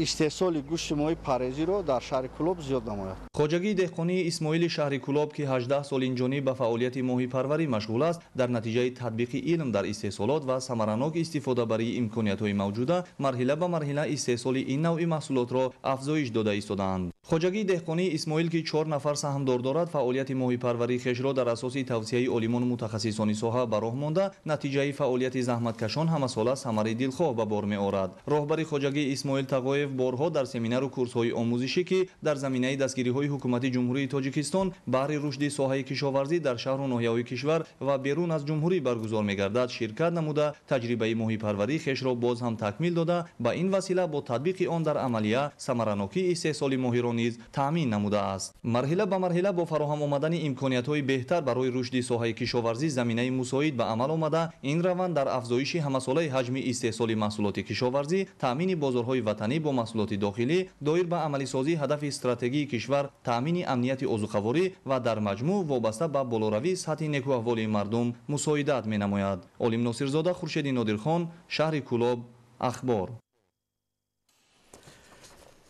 истеҳсоли гӯшти моҳии парҳезиро дар шаҳри Кӯлоб зиёд намояд. Хоҷагии деҳқонии Исмоили шаҳри Кӯлоб, ки 18 сол инҷониб ба фаъолияти моҳипарварӣ машғул аст, дар натиҷаи татбиқи илм дар истеҳсолот ва самаранок истифодабарии имкониятҳои мавҷуда марҳила ба марҳила истеҳсоли ин навъи маҳсулотро афзоиш дода истодаанд. Хоҷагии деҳқонии Исмоил, ки 4 нафар саҳмдор дорад, фаъолияти моҳипарварии хешро дар асоси тавсияи олимону мутахассисони соҳа ба роҳ монда, натиҷаи фаъолияти заҳматкашон ҳамасола самари дилхоҳ ба бор меорад. Роҳбари хоҷагии Исмоил Тағоев борҳо дар семинару курсҳои омӯзишӣ, ки дар заминаи дастгириҳои Ҳукумати Ҷумҳурии Тоҷикистон баҳри рушди соҳаи кишоварзӣ дар шаҳру ноҳияҳои кишвар ва берун аз ҷумҳурӣ баргузор мегардад, ширкат намуда, таҷрибаи моҳипарварии хешро боз ҳам такмил дода, ба ин васила бо татбиқи он дар амалия самаранокии истеҳсоли моҳиро низ таъмин намудааст. Марҳила ба марҳила бо фароҳам омадани имкониятҳои беҳтар барои рушди соҳаи кишоварзӣ заминаи мусоид ба амал омада, ин раванд дар афзоиши ҳамасолаи ҳаҷми истеҳсоли маҳсулоти кишоварзӣ, таъмини бозорҳои ватанӣ бо маҳсулоти дохилӣ, доир ба амалисозии ҳадафи стратегии кишвар, таъмини амнияти озуқаворӣ ва дар маҷмӯъ вобаста ба болоравии сатҳи некӯаҳволии мардум мусоидат менамояд. Олим Носирзода, Хуршеди Нодирхон, шаҳри Кӯлоб, Ахбор.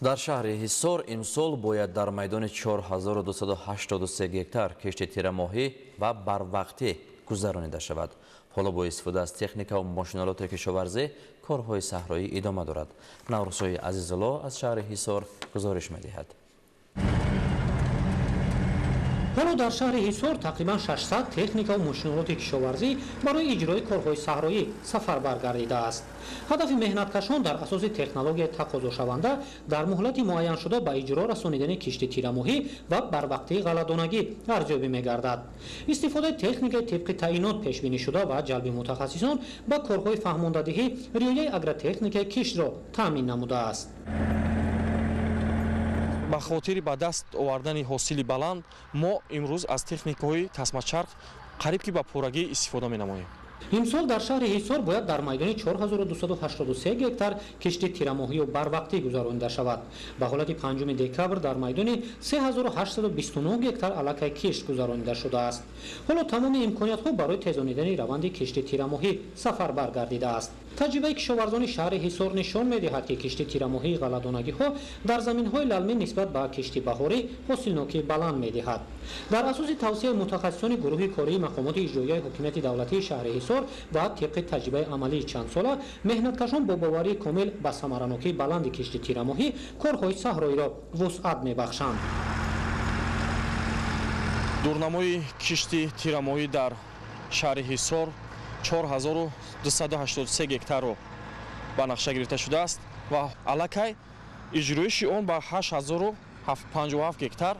Дар шаҳри Ҳисор имсол бояд дар майдони 4283 гектар кишти тирамоҳӣ ва барвақтӣ гузаронида шавад. Ҳоло бо истифода аз техника ва мошинолоти кишоварзӣ корҳои саҳроӣ идома дорад. Наврӯзҳои Азизулло аз шаҳри Ҳисор гузориш медиҳад. Ҳоло дар шаҳри Ҳисор тақрибан 600 техника ва мошинолоти кишоварзӣ барои иҷрои корҳои саҳроӣ сафарбар гардидааст. Ҳадафи меҳнаткашон дар асоси технологияи тақозошаванда дар муҳлати муайяншуда ба иҷро расонидани кишти тирамоҳӣ ва барвақтии ғалладонагӣ арзёбӣ мегардад. Истифодаи техникаи тибқи таъинот пешбинӣшуда ва ҷалби мутахассисон ба корҳои фаҳмондадиҳӣ риояи агротехникаи киштро таъмин намудааст. Ба хотири ба даст овардани ҳосили баланд мо имрӯз аз техникаҳои тасмачарх қариб ки ба пуррагӣ истифода менамоем. Имсол дар шаҳри Ҳисор бояд дар майдони 4283 гектар кишти тирамоҳию барвақтӣ гузаронида шавад. Ба ҳолати 5 декабр дар майдони 3829 гектар аллакай кишт гузаронида шудааст. Ҳоло тамоми имкониятҳо барои тезонидани раванди кишти тирамоҳӣ сафарбар гардидааст. Таҷрибаи кишоварзони шаҳри Ҳисор нишон медиҳад, ки кишти тирамоҳии ғалладонагиҳо дар заминҳои лалмӣ нисбат ба кишти баҳорӣ ҳосилнокии баланд медиҳад. Дар асоси тавсияи мутахассисони гурӯҳи кории мақомоти иҷроияи ҳокимияти давлатии шаҳри Ҳисор ва тибқи таҷрибаи амалии чандсола, меҳнаткашон бо боварии комил ба самаранокии баланди кишти тирамоҳӣ корҳои саҳроиро вусъат мебахшанд. Дурнамои кишти тирамоҳӣ дар шаҳри Ҳисор 4283 гектарро ба нақша гирифта шудааст ва аллакай иҷроиши он ба 8057 гектар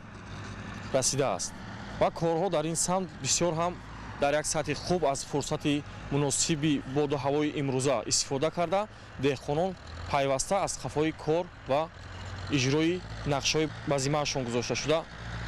расидааст ва корҳо дар ин самт бисёр ҳам дар як сатҳи хуб аз фурсати муносиби боду ҳавои имрӯза истифода карда, деҳқонон пайваста аз қафои кор ва иҷрои нақшаҳои ба зиммаашон гузошта шуда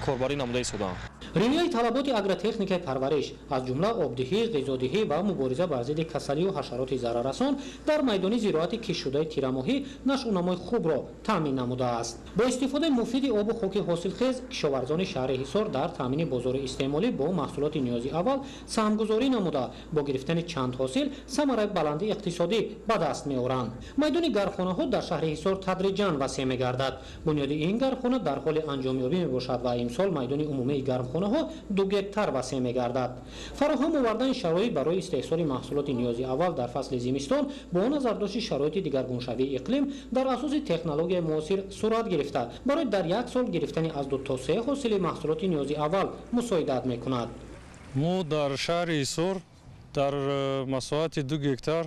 корбарӣ намуда истодаанд. Риояи талаботи агротехникаи парвариш, аз ҷумла обдиҳӣ, ғизодиҳӣ ва мубориза бар зидди касалию ҳашароти зараррасон дар майдони зироати киштшудаи тирамоҳӣ нашъунамои хубро таъмин намудааст. Бо истифодаи муфиди обу хоки ҳосилхез, кишоварзони шаҳри Ҳисор дар таъмини бозори истеъмолӣ бо маҳсулоти ниёзи аввал саҳмгузорӣ намуда, бо гирифтани чанд ҳосил самараи баланди иқтисодӣ ба даст меоранд. Майдони гармхонаҳо дар шаҳри Ҳисор тадриҷан васеъ мегардад. Бунёди ин гармхона дар ҳоли анҷомёбӣ мебошад ва имсол майдони умумии гармхонаҳо 2 гектар васеъ мегардад. Фароҳам овардани шароит барои истеҳсоли маҳсулоти ниёзи аввал дар фасли зимистон бо назардошти шароити дигаргуншавии иқлим дар асоси технологияи муосир сурат гирифта, барои дар як сол гирифтани аз 2 то 3 ҳосили маҳсулоти ниёзи аввал мусоидат мекунад. Мо дар шаҳри Ҳисор дар масоҳати 2 гектар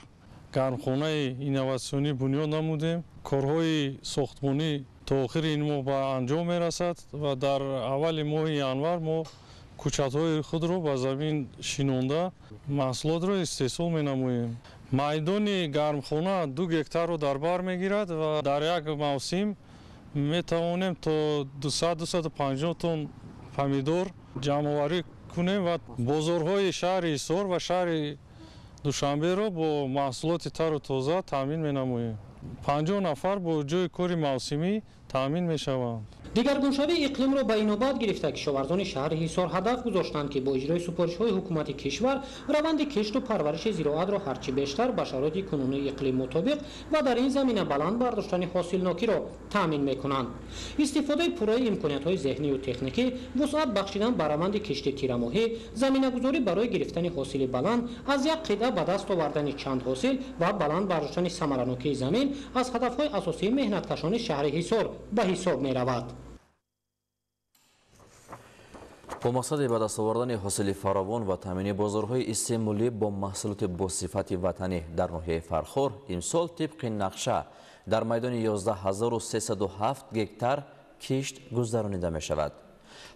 гармхонаи инноватсионӣ бунёд намудем. Корҳои сохтмонӣ то охири ин моҳ ба анҷом мерасад ва дар аввали моҳи январ мо кӯчатҳои худро ба замин шинонда маҳсулотро истеҳсол менамоем. Майдони гармхона 2 гектарро дар бар мегирад ва дар як мавсим метавонем то 200-250 тонн помидор ҷамъоварӣ кунем ва бозорҳои шаҳри Ҳисор ва шаҳри Душанберо бо маҳсулоти тару тоза таъмин менамоем. 50 нафар бо ҷойи кори мавсимӣ таъмин мешаванд. Дигаргуншавии иқлимро ба инобат гирифта, кишоварзони шаҳри Ҳисор ҳадаф гузоштанд, ки бо иҷрои супоришҳои ҳукумати кишвар раванди кишту парвариши зироатро ҳарчи бештар ба шароити кунунии иқлим мутобиқ ва дар ин замина баланд бардоштани ҳосилнокиро таъмин мекунанд. Истифодаи пурраи имкониятҳои зеҳнию техникӣ, вусъат бахшидан ба раванди кишти тирамоҳӣ, заминагузорӣ барои гирифтани ҳосили баланд, аз як қитъа ба даст овардани чанд ҳосил ва баланд бардоштани самаранокии замин аз ҳадафҳои асосии меҳнаткашони шаҳри Ҳисор ба ҳисоб меравад. Бо мақсади ба даст овардани ҳосили фаровон ва таъмини бозорҳои истеъмолӣ бо маҳсулоти босифати ватанӣ дар ноҳияи Фархор имсол тибқи нақша дар майдони 11307 гектар кишт гузаронида мешавад.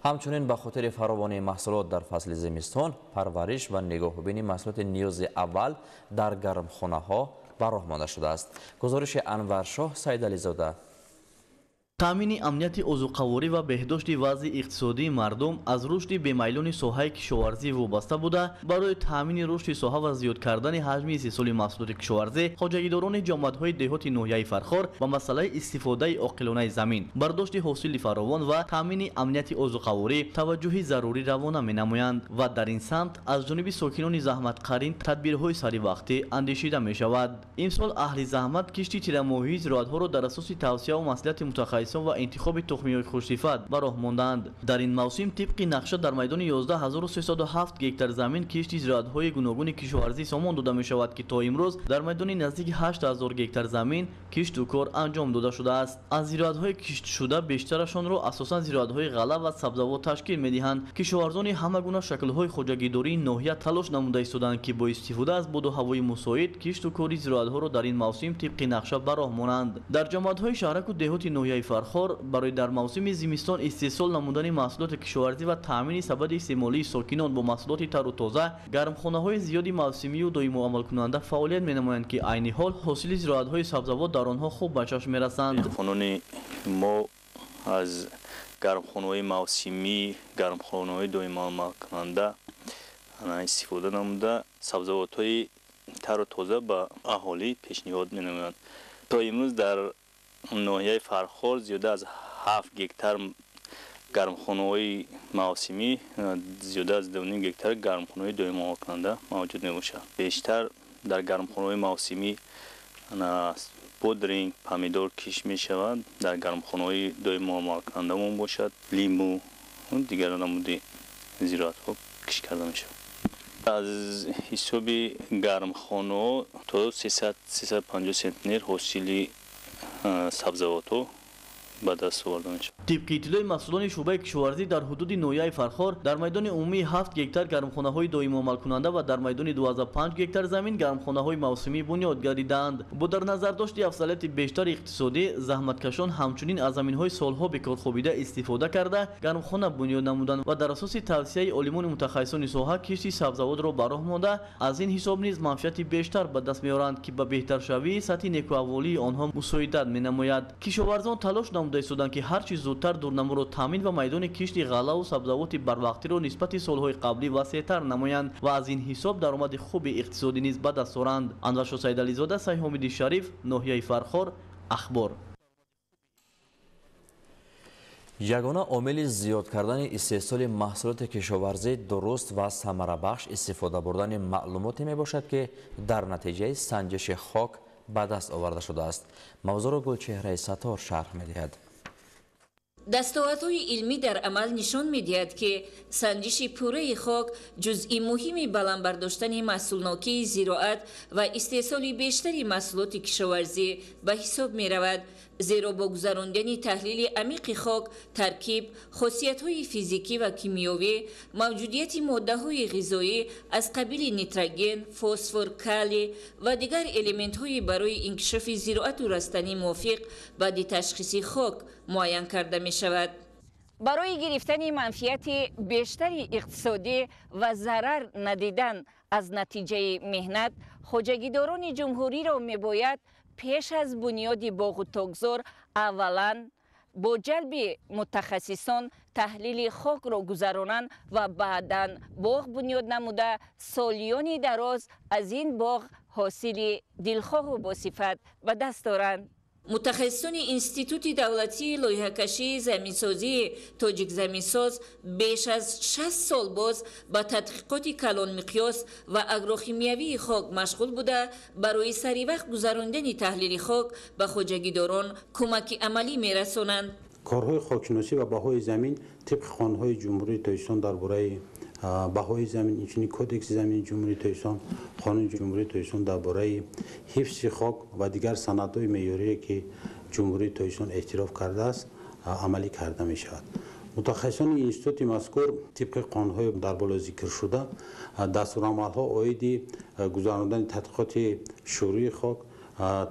Ҳамчунин ба хотири фаровонии маҳсулот дар фасли зимистон парвариш ва нигоҳубини маҳсулоти ниёзи аввал дар гармхонаҳо ба роҳ монда шудааст. Гузориши Анваршоҳ Сайдализода. Таъмини амнияти озуқаворӣ ва беҳдошти вазъи иқтисодии мардум аз рушди бемайлони соҳаи кишоварзӣ вобаста буда, барои таъмини рушди соҳа ва зиёд кардани ҳаҷми истеҳсоли маҳсулоти кишоварзӣ хоҷагидорони ҷамоатҳои деҳоти ноҳияи Фархор ба масъалаи истифодаи оқилонаи замин, бардошти ҳосили фаровон ва таъмини амнияти озуқаворӣ таваҷҷӯҳи зарурӣ равона менамоянд ва дар ин самт аз ҷониби сокинони заҳматқарин тадбирҳои саривақтӣ андешида мешавад. Имсол аҳли заҳмат кишти тирамоҳии зироатҳоро дар асоси тавсияву маслиҳати мутахассисон ва интихоби тухмиҳои хушсифат ба роҳ мондаанд. Дар ин мавсим тибқи нақша дар майдони 11307 гектар замин кишти зироатҳои гуногуни кишоварзӣ сомон дода мешавад, ки то имрӯз дар майдони наздики 8000 гектар замин кишту кор анҷом дода шудааст. Аз зироатҳои киштшуда бештарашонро асосан зироатҳои ғалла ва сабзавот ташкил медиҳанд. Кишоварзони ҳама гуна шаклҳои хоҷагидории ноҳия талош намуда истодаанд, ки бо истифода аз боду ҳавои мусоид кишту кори зироатҳоро дар ин мавсим тибқи нақша ба роҳ монанд. Дар ҷамоатҳои шаҳраку деҳоти ноҳияи Фархор барои дар мавсими зимистон истеҳсол намудани маҳсулоти кишоварзӣ ва таъмини сабади истеъмолии сокинон бо маҳсулоти тару тоза гармхонаҳои зиёди мавсимию доимоамалкунанда фаъолият менамоянд, ки айни ҳол ҳосили зироатҳои сабзавот дар онҳо хуб ба чашм мерасанд. Қонуни мо аз гармхонаҳои мавсимӣ, гармхонаҳои доимоамалкунанда истифода намуда сабзавотҳои тару тоза ба аҳолӣ пешниҳод менамоянд. То имрӯз дар ноҳияи Фархор зиёда аз 7 гектар гармхонаҳои мавсимӣ, зиёда аз 2,5 гектар гармхонаҳои доимоамалкунанда мавҷуд мебошад. Бештар дар гармхонаҳои мавсимӣ бодринг, помидор кишт мешавад. Дар гармхонаҳои доимоамалкунандамон бошад лиму дигар намуди зироатҳо кишт карда мешавад. Аз ҳисоби гармхонаҳо то 300-350 центнер ҳосили сабзавотҳо ба даст оварда мешавад. Тибқи иттилои масъулони шӯъбаи кишоварзӣ дар ҳудуди ноҳияи Фархор дар майдони умумии 7 гектар гармхонаҳои доимоамалкунанда ва дар майдони 25 гектар замин гармхонаҳои мавсимӣ бунёд гардидаанд. Бо дар назардошти афзалияти бештари иқтисодӣ, заҳматкашон ҳамчунин аз заминҳои солҳо бекорхобида истифода карда гармхона бунёд намуданд ва дар асоси тавсияи олимони мутахассисони соҳа кишти сабзавотро ба роҳ монда, аз ин ҳисоб низ манфиати бештар ба даст меоранд, ки ба беҳтаршавии сатҳи некуаҳволии онҳо мусоидат менамояд. Кишоварзон талош намуда истоданд, ки ҳарчи зудтар дурнаморо таъмин ва майдони кишти ғаллаву сабзавоти барвақтиро нисбати солҳои қаблӣ васеътар намоянд ва аз ин ҳисоб даромади хуби иқтисодӣ низ ба даст оранд. Анваршо Саидализода, Сайҳомиди Шариф, ноҳияи Фархор, Ахбор. Ягона омили зиёд кардани истеҳсоли маҳсулоти кишоварзӣ дуруст ва самарабахш истифода бурдани маълумоте мебошад, ки дар натиҷаи санҷиши хок ба даст оварда шудааст. Мавзӯъро Гулчеҳраи Саттор шарҳ медиҳад. Дастовардҳои илмӣ дар амал нишон медиҳад, ки санҷиши пурраи хок ҷузъи муҳими баланд бардоштани маҳсулнокии зироат ва истеҳсоли бештари маҳсулоти кишоварзӣ ба ҳисоб меравад. Зеро бо гузарондани таҳлили амиқи хок, таркиб, хосиятҳои физикӣ ва кимиёвӣ, мавҷудияти моддаҳои ғизоӣ аз қабили нитроген, фосфор, калий ва дигар элементҳои барои инкишофи зироату растанӣ мувофиқ баъди ташхиси хок муайян карда мешавад. Барои гирифтани манфиати бештари иқтисодӣ ва зарар надидан аз натиҷаи меҳнат, хоҷагидорони ҷумҳуриро мебояд пеш аз бунёди боғу токзор аввалан бо ҷалби мутахассисон таҳлили хокро гузаронанд ва баъдан боғ бунёд намуда солиёни дароз аз ин боғ ҳосили дилхоҳу босифат ба даст оранд. Мутахассисони Институти давлатии лоиҳакашии заминсозии Тоҷикзаминсоз беш аз 60 сол боз ба тадқиқоти калонмиқёс ва агрохимиявии хок машғул буда, барои саривақт гузарондани таҳлили хок ба хоҷагидорон кӯмаки амалӣ мерасонанд. Корҳои хокшиносӣ ва баҳои замин тибқи қонунҳои Ҷумҳурии Тоҷикистон дар бораи баҳои замин, инчунин Кодекси замини Ҷумҳурии Тоҷикистон, Қонуни Ҷумҳурии Тоҷикистон дар бораи ҳифзи хок ва дигар санадҳои меъёрие, ки Ҷумҳурии Тоҷикистон эътироф кардааст, амалӣ карда мешавад. Мутахассисони институти мазкур тибқи қонунҳои дар боло зикршуда дастурамалҳо оиди гузарондани тадқиқоти шӯрии хок,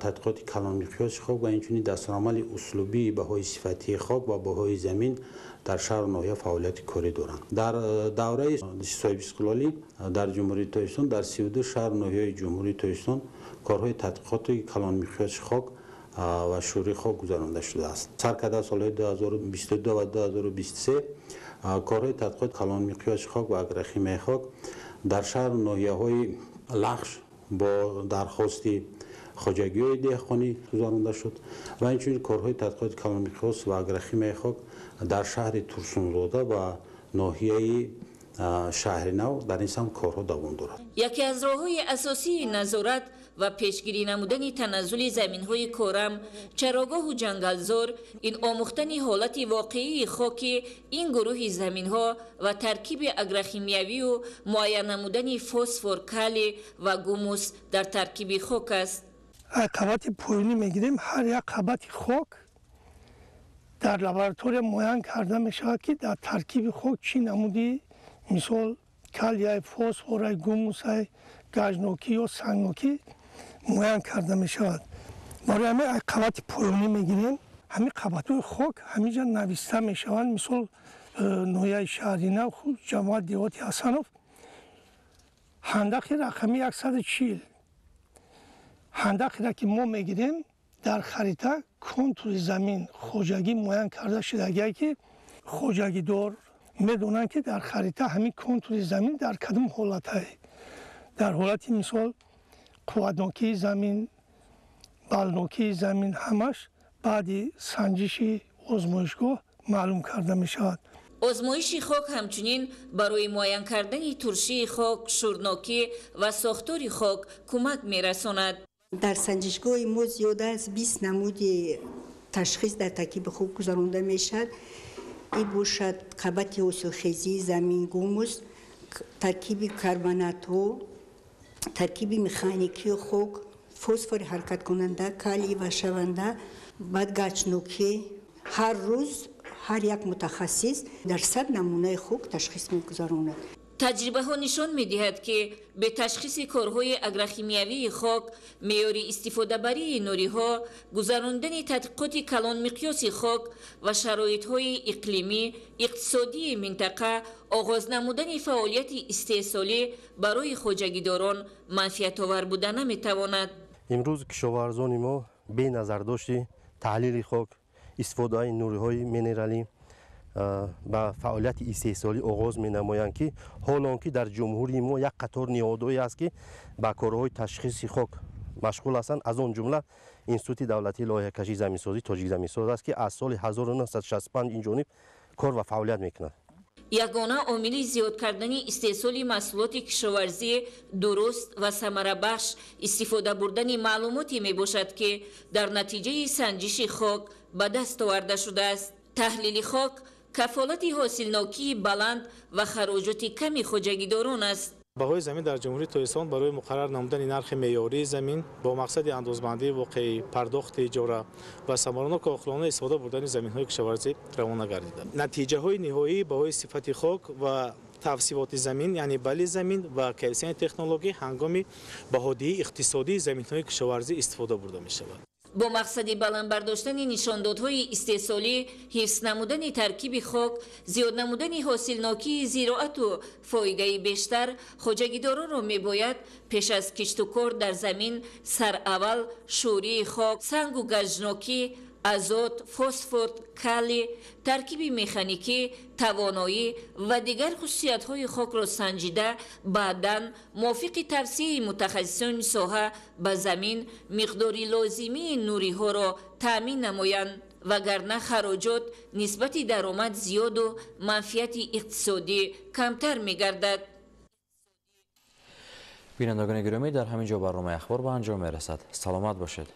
тадқиқоти калонмиқёси хок ва инчунин дастурамали услубии баҳои сифатии хок ва баҳои замин дар шаҳру ноҳия фаъолияти корӣ доранд. Дар давраи соҳибистиқлолӣ дар Ҷумҳурии Тоҷикистон дар 32 шаҳру ноҳияи Ҷумҳурии Тоҷикистон корҳои тадқиқоти калонмиқёси хок ва шӯрии хок гузаронда шудааст. Сар карда солҳои 2022 ва 2023 корҳои тадқиқоти калонмиқёси хок ва агрохимияи хок дар шаҳру ноҳияҳои Лахш бо дархости хоҷагиҳои деҳқонӣ гузаронда шуд ва инчунин корҳои тадқиқоти калонмиқёс ва агрохимияи хок дар шаҳри Турсунзода ва ноҳияи шаҳри нав дар ин самт корҳо давом дорад. Яке аз роҳҳои асосии назорат ва пешгирӣ намудани таназзули заминҳои корам, чарогоҳу ҷангалзор ин омӯхтани ҳолати воқеии хоки ин гурӯҳи заминҳо ва таркиби агрохимиявию муайян намудани фосфор, калий ва гумус дар таркиби хок аст. Қабати поёнӣ мегирем, ҳар як қабати хок дар лаборатория муайян карда мешавад, ки дар таркиби хок чӣ намуди, мисол калияй, фосфорай, гумусай, гажнокӣ ё сангнокӣ муайян карда мешавад. Барои ҳамин қабати поёнӣ мегирем, ҳамин қабатҳои хок ҳаминҷа нависта мешаванд. Мисол ноҳияи шаҳри нав, ҷамоат деҳоти Ҳасанов, ҳандақи рақами 140 ҳандақиро ки мо мегирем, дар харита контури замин хоҷагӣ муайян карда шудагие, ки хоҷагидор Медонанд, ки дар харита ҳамин контури замин дар кадом ҳолатае, дар ҳолати мисол қувватнокии замин, балнокии замин, ҳамаш баъди санҷиши озмоишгоҳ маълум карда мешавад. Озмоиши хок ҳамчунин барои муайян кардани туршии хок, шӯрнокӣ ва сохтори хок кӯмак мерасонад. Дар санҷишгоҳи мо зиёда аз 20 намуди ташхис дар таркиби хок гузаронда мешавад. Ин бошад қабати ҳосилхезии замин, гумус, таркиби карбонатҳо, таркиби механикии хок, фосфори ҳаракаткунанда, калий ва шаванда, баъд гачнокӣ. Ҳар рӯз ҳар як мутахассис дар 100 намунаи хок ташхис мегузаронад. Таҷрибаҳо нишон медиҳад, ки бе ташхиси корҳои агрохимиявии хок, меъёри истифодабарии нуриҳо, гузарондани тадқиқоти калонмиқёси хок ва шароитҳои иқлимӣ, иқтисодии минтақа, оғоз намудани фаъолияти истеҳсолӣ барои хоҷагидорон манфиатовар буда наметавонад. Имрӯз кишоварзони мо бе назардошти таҳлили хок, истифодаи нуриҳои минералӣ ба фаъолияти истеҳсолӣ оғоз менамоянд, ки ҳолон ки дар ҷумҳурии мо як қатор ниҳодҳое аст, ки ба корҳои ташхиси хок машғул ҳастанд. Аз он ҷумла Институти давлатии лоиҳакашии заминсозӣ Тоҷикзаминсоз аст, ки аз соли 1965 ин ҷониб кор ва фаъолият мекунад. Ягона омили зиёд кардани истеҳсоли маҳсулоти кишоварзӣ дуруст ва самарабахш истифода бурдани маълумоте мебошад, ки дар натиҷаи санҷиши хок ба даст оварда шудааст. Таҳлили хок кафолати ҳосилнокии баланд ва хароҷоти ками хоҷагидорон аст. Баҳои замин дар Ҷумҳурии Тоҷикистон барои муқаррар намудани нархи меъёрии замин бо мақсади андозбандии воқеӣ, пардохти иҷора ва самараноку оқилона истифода бурдани заминҳои кишоварзӣ равона гардида. Натиҷаҳои ниҳоии баҳои сифати хок ва тавсифоти замин, яъне балли замин ва коэффисиенти технологӣ ҳангоми баҳодиҳии иқтисодии заминҳои кишоварзӣ истифода бурда мешавад. Бо мақсади баланд бардоштани нишондодҳои истеҳсолӣ, ҳифз намудани таркиби хок, зиёд намудани ҳосилнокии зироату фоидаи бештар, хоҷагидоронро мебояд пеш аз киштукор дар замин сараввал шӯрии хок, сангу гаҷнокӣ, азот, фосфор, калий, таркиби механикӣ, тавоноӣ ва дигар хусусиятҳои хокро санҷида, баъдан мувофиқи тавсияи мутахассисони соҳа ба замин миқдори лозимии нуриҳоро таъмин намоянд, вагарна хароҷот нисбати даромад зиёду манфиати иқтисодӣ камтар мегардад. Бинандагони гиромӣ, дар ҳамин ҷо барномаи ахбор ба анҷом мерасад. Саломат бошед.